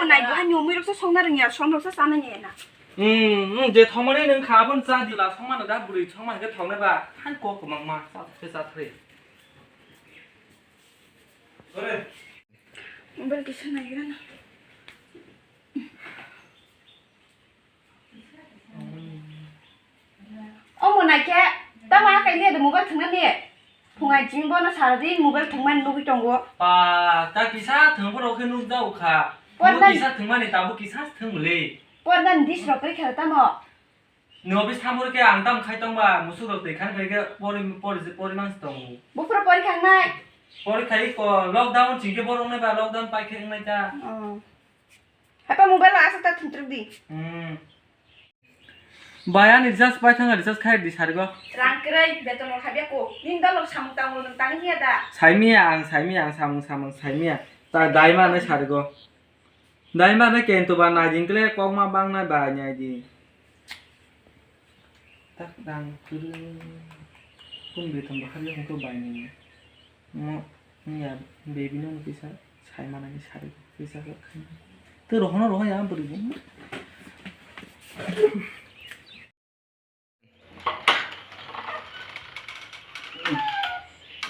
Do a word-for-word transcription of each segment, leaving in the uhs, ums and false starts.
Nai bo ani umui rok se songna rwngya, som rok se chana ya na. Hmm, hmm, je thomani nung kha abon cha di la songma no da bwrwi songma hwnkhe thoknai ba. Hai kok kwbangma cha se cha thri. Mobile kisa naigra na. Omo naikhe, tamo akai le mobile thwngna ne? Phungai chini bono sara di mobile thwngmani nugwi tongo. Pa, ta kisa thwng borok khe nukjao kha. Porda. Bo kisa thwngmani tabuk kisa thwng le. Porda ni dis rok khe tamo. Ni office thamor khe ang tam khai tongba, musuk rok twi khan khai khe pori, pori, pori mang si tongo. Buphuru pori khangnai? Pori khai ko lockdown chingkhe borok nai ba lockdown pai khe wngnai ta. Oh. Hapa mobile aswk ta thwngtrwk di. Hmm. Bai, ani recharge pai thangna recharge khai di sarigo. Rang kwrwi beton rok habya ko. Ning dalok samung tangmung nwng tang hiya da? Saimiya ang, saimiya ang, samung samung saimiya. Ta dai ma nai sarigo. Dai ma nai kento ba nai ding kle kok ma bang nai bai nai di. Tak dang kwrwi. Kun beton ba habya ko bai nai. Mo, ya, baby no kisa sai manani sari kisa kisa khai. Te rohono roho ya bwrwi bo.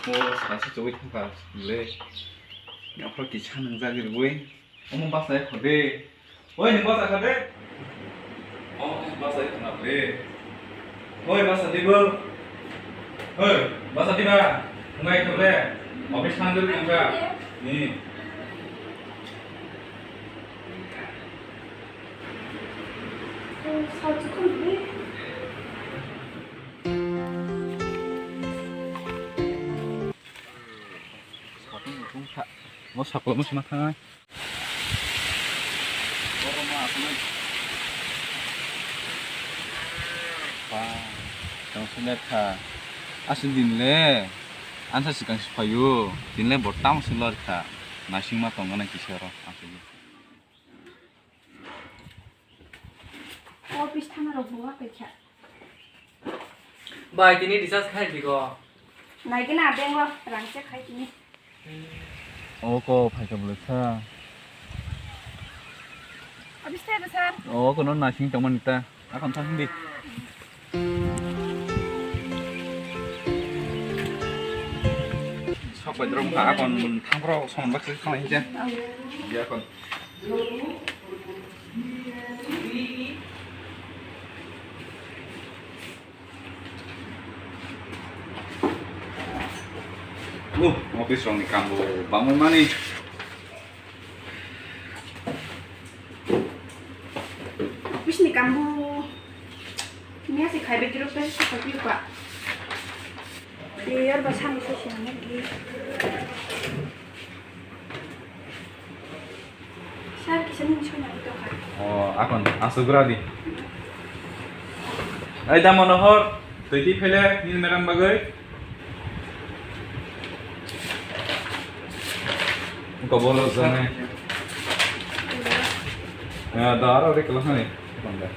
O sasi chogwi thangkha le. Aphro kisa nwngjagwi rwgwi. Omo basa ekho de. Oi, ni basa kha de. Omo ni basa ekho na de. Oi, basa de bo. Oi, basa de ba. Ngai kho de. Office thang de nang kha. Ni. Mo saklo mo sima thangai. Ba, tong sung ler kha. Aswk din le, ansa swkang si phaio, din le bo tamo se lor kha. Naisingma tong gana kisa oro, aswk din. Office thana rok bo wakai kha. Bai, tini recharge khai di ko. Nai gana bank o rang se khai tini. O ko phai ka bwlai sa. Office thai bwsar. O ko no naising tongmani ta. Akon thang di. Sok bai drong kha akon thang pro son bak se khana hinja. Dia akon. Oh, office rokni kambo bangwi mani. Office ni kambo miya se khai bediro pe se khai pa. Te yor ba sani se se ngi. Sir, kisa nini soi nang tongkha. O, akon, aswk gra di. Ai, da Manohor, twi twi phele, nini madam bagwi. Ko bolo jane. Ya, da aro re kala hani. Akon da.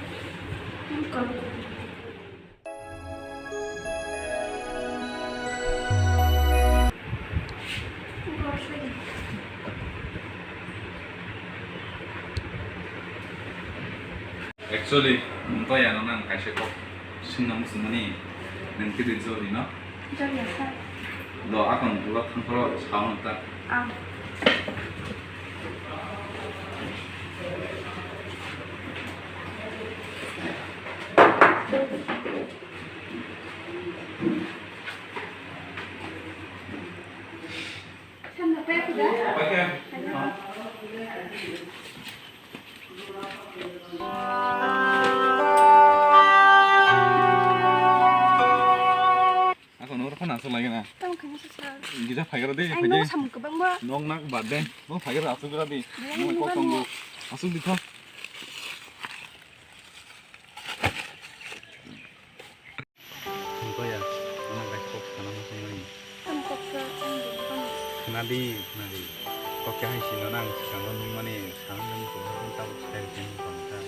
Actually, nto ya no nang kaisa kok singna muchungmani nang kiri joli no? Joli asa. Do akon ulo thangphoro sao nang ta. Ang. Ako noro khana aswk lagi na. Tamo khaini sisa. Gija phaigra de, Ai, phai de. Nok samung kwbangma. Nok nak bad de. Nok phaigra aswk gra di. Nok kok tongo. Aswk di kha. Nungkha ya, nang kaisa kok sana ma sai mani. Ang kok sa, ang bini bang. Khna di, khna di. Kok ya hai sino nang swkango nung mani, sana nung ko, ang tabuk sai khe nung tong kha.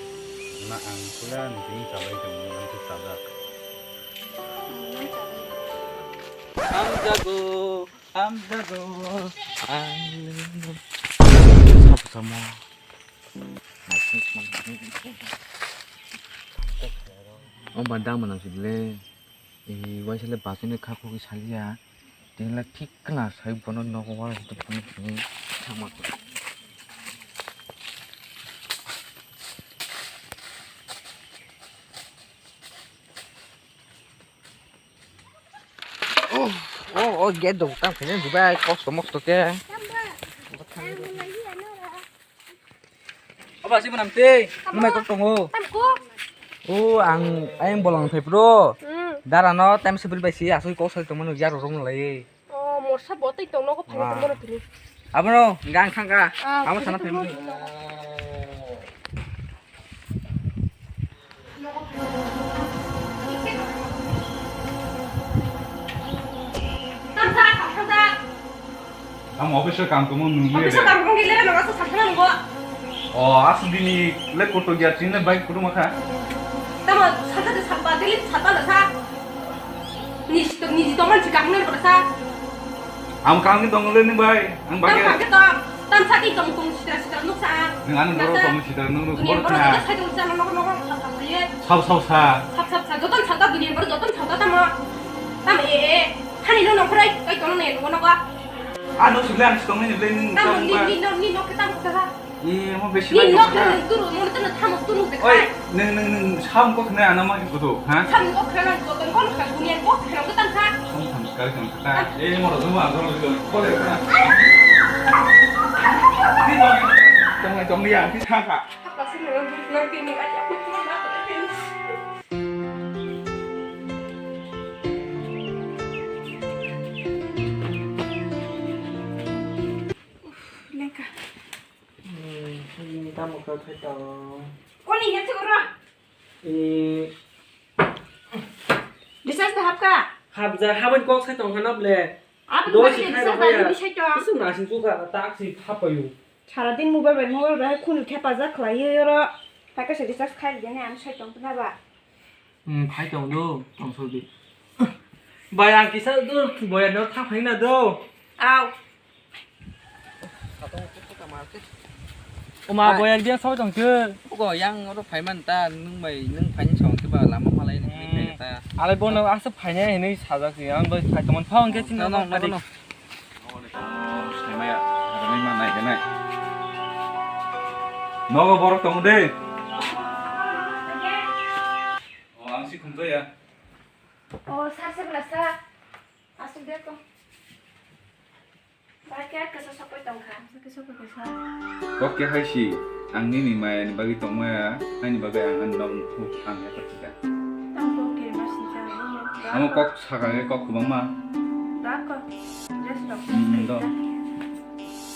Na ang pura nung tini chabai tong, nung khe chajak. Ang nung chabai. Hamjago, hamjago, ang. Sabo samo. O ba dang manang sile. E waisa le bachani kha khogwi saliya. Tini le thik khna sai bono nogo wal hwnkhe phunukphini thangma. Oh, oh, oh, gate dong tang phene dubai kosto mosto ke. Oba si manam te, numai kok tongo. Tam kok. O ang ayang bolang thai pro. Hmm. Dara no time sebil bai si asoi kok sai tongmano yaro rong lai. O morsa bo tai tong nogo phai tongmano tini. Abono gang thangka. Ah, amo sana phai. Tam sa, tam sa. Ang office o kam tongmo nung Office o kam tongmo nung le, nung asa sakna nung bo. O, asli ni le koto gya tin le bike koto makha. Tamo sakha de sakba, daily sakba la sa. Ni sitok ni jitok man chikak nang ko sa. Ang kang ni tong le ni bai, ang bai. Tam kang ke tong, tam sa ki tong tong sitra sitra nuk sa. Nung ano doro tong sitra nung nuk. Dunia bor boro na. Sa tong sa nung nuk nuk sa sa ye. Sab sab sa. Sab sab sa, joton sa ta dunia bor joton sa ta tamo. Tam e e, hani no nokrai, kai tong ne no no ba. Ano sule ang tong ne le nung. Tam ni ni no ni no ke tam ka sa. Ni mo besi ni bai nok kha. Nung turu, mo tana thamok turu de khai. Oi, nung, nung, nung, sam kok ne ana ma ki kudu, ha? Sam kok khana ko kon kon kha, dunia kok khana ko tan kha. Sam sam kar khana kha. Eh, mo ro mo ang ro ko le kha. Ni tong, tong ni ang ti sa kha. Apa sih nang nang ti ni aja. Lengka. Hmm, tamo kha khai tong. Koni ya chukro. Eh. Recharge da hapka? Hapja, habani kok sai tong khana ble. Aboni doi bagwi si khai recharge rok da ya. Ni bisai tong. Isu nasing chuka tak si hapayu. Sara din mobile bai mobile bai khunu khepa jak khlai yo ro. Taka se recharge khai de ne ang sai tong khna ba. Hmm, phai tong do, tong sodi. Bai, ang kisa do, boya no tha phai na do. Au. Oma, boya dia sao tong ke. Ugo yang oro phai man ta, nung bai, nung phai ni song ke ba lama malai ni phai ta. Alai bono asa phai ne hinui sajak si, ang bai phai tong man phang ke sin no, no, no, no. Saimaya, rwngwi ma nai khe nai. Nogo borok tongo de. O, ang si khumjaya. O, sir, sir, sir. Asuk de to. Bai khe kesa sokoi tongkha. Kesa sokoi kesa. Kok khe hai si, ang nini maya ni bagwi tongmaya, ani bagwi ang ani nok nukhuk ang yakarkha. Tamo kok khe ma sincha bo. Amo kok sakha khe kok kwbangma. Da kok. Yes, rok. Hmm, do.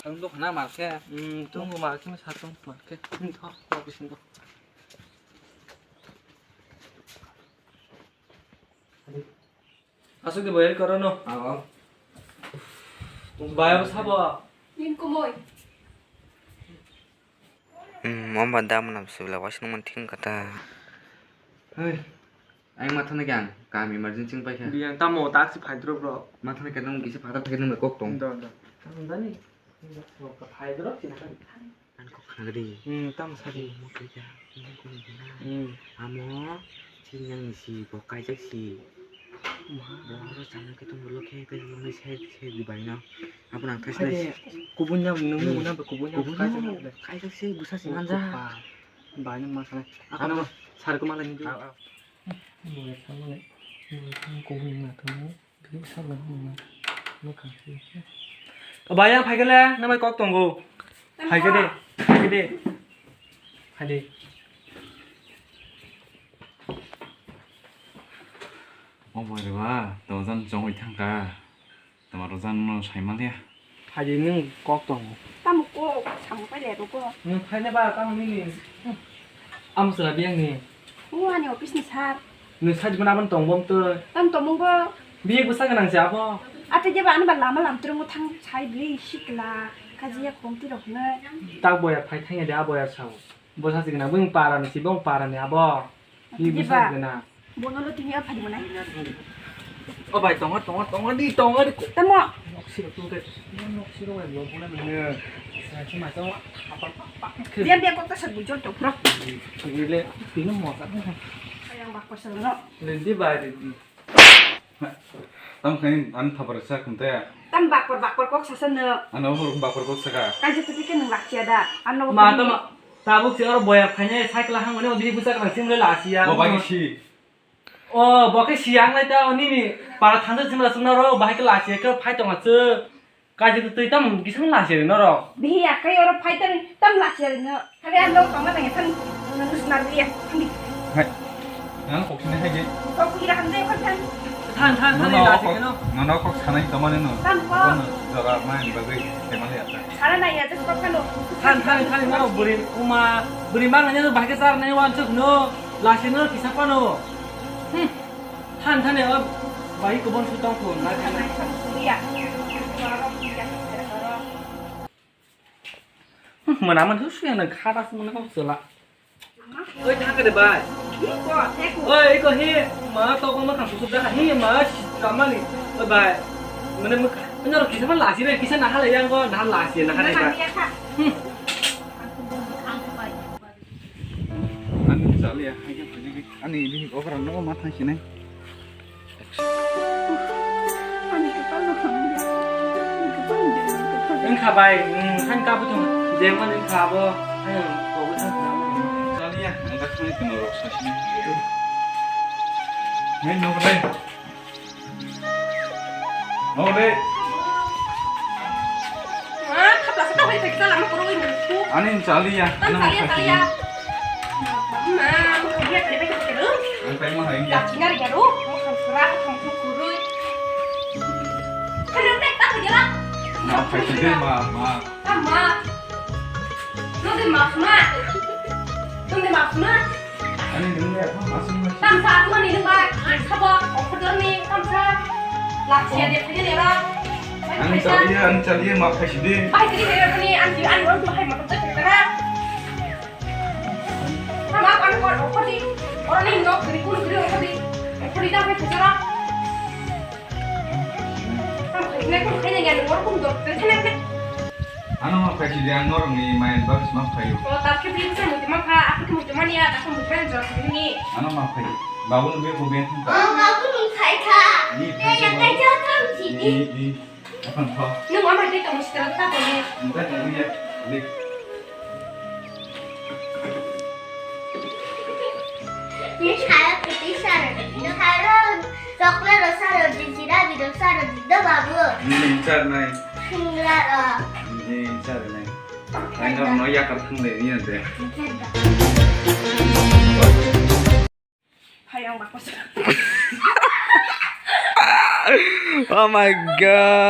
Ang do khana mar khe. Hmm, tung mar khe, sa tung mar khe. Hmm, thok, thok, bisin thok. Asuk de boyar koro no. Abo. Bai abo sabo. Nin kumoi. Hmm, mom ba dam nam sibla wasin man thing kata. Hei. Ai matha na kyang kam emergency pai kha. Biyang tamo taxi phai dro bro. Matha na kyang kisa phata thai nang kok tong. Do do. Tamo dani. Phai dro sina. Ang kok khna gadi. Hmm, tam sadi. Mo koi ja, mo koi ja. Hmm. Amo, sini yang si, bo kaijak si. Ma. Bo ro chama ke tong lo khe, pe lo sai sai di bai no. Abo nang thai sai. Kubun ya, nung nung na kubun ya. Kubun kaijak si, busa si manja. Bai no ma sana. Ano sar ko malai ni. Mo ya thang le. Mo ya thang kubun na thang. Bayang phaikhe le, namai kok tongo. Phaikhe de, phaikhe de. Phaide. O boi reba, dojan chongwi thangkha. Tama rojan no saimaliya. Phaide nwng kok tongo. Tamo kok, samung pai le rwgo. Nwng phaina ba tamo nini. Amo chwla biyang ni. O ani office ni sir. Nwng sadi mano aboni tong bom twi. Tam tongmung bo. Biyek bwsa gwnang se abo. Ate jeba ani ba lama lam twrwngo thang sai bwlwi sikla. Kajiya khomti rok hwnwi. Tak boya phai thangya de aboya sao. Bwsa si gwnang bwng para ni si bong para ni abo. Biyek bwsa gwnang. Bono lo tini aphadi manai. O bai tongo tongo tongo di tongo di. Tamo. Sirok tungke, nok sirok bai bo bole mene. Sa se ma tong, apa, apa, apa. Biang, biang, kok ta sa bujor to, bro. Bujor le, tino mo sa. Ayang bak pasal no. Lendi bai, lendi. Tam khain an thapar sa khum ta ya. Tam bakpor bakpor kok sasa no. Ano hor bakpor kok saka. Kaje tu ke nung lakya da. Ano ma tama tabuk si oro boya khanya cycle hang mane bini busa kana sim le lasiya. Bo bai si. O bo ke siang lai ta oni ni para thang sim la sumna ro bahai ke lasiya ke phai tong ache. Kaji tu tui tam kisang lasiya no ro. Bihi akai oro phai tang tam lasiya no. Thale an lo tong na tang tang. Nang sna ri ya. Thang di. Hai. Nang kok sini hai je. Kok kira ham de kok tang. Than than than Nono lasiya kok, no. Nono kok sanai tomani no. Tam kok. Kono jora mai bagwi temali ata. Sara na ya tes kok kano. Than than than no buri uma buri mang ne bahai ke sar nai wan chuk no. Lasiya no kisa pano. Hmm. Than than ya bai kubun su tong phun na. Manaman tu sih yang khata semua kau sela. Oi thang de bai. Oi iko hi ma to ko ma khang su da hi ma kamani. Oi bai. Mane ma ngar kisa ma lasi re kisa na hala yang ko na lasi na hala bai. Hmm. Ani chali ya, ani bini okra no ma thang sinai. Wngkha bai, wng, han ka butung, jemon wngkha abo, ano, kobo thang. Chali ya, ang tak thang kono rok sa sinai. Hei, no bai. Ore. Ma, khapla sa tawai peksa lama koroi nangku. Ani chaliya. Ani chaliya, chaliya. Ma, ma, khapla sa tawai peksa. Ang paima hai. Ya, chinar ya ro. Mo khapra, khapra kurui. Khana tek tak jela. Ma, paisi de ma, ma. Tama. Nung de map suma. Nung de map suma. Ani nung de apa masuk masuk. Tam sa aku ni nung bai. Sabo, okodor ni, tam sa. Laksia de phai de ra. Ani chaliya, ani chaliya map paisi de. Bai kiri de ni, ani, ani orang tu hai map tu kira. Tama, aku orang okodi. Orang ni nok kiri kun kiri okodi. Okodi tam hai kira. Ano ma phaisi de ang norok ni main bak sma phaio. O, ta khe bini se muti ma pha, aku khe muti mani ya, ta khe muti mani jora khe bini. Ano ma phai. Babu nung be ko be thang ta. O, babu nung khai kha. Ni khai kha. Ni, ni. Apan pha. Nung ama de tong sitra ta ko ni. Nta ko ni ya. Ni. Ni saya putih sar, ni saya chocolate sar, ni sira biru sar, ni do babu. Ni sar nai. Singla ro. Ni sar nai. Ai no no ya kar thang le ni ante. Ni sar da. Hayang bakos. Oh my God.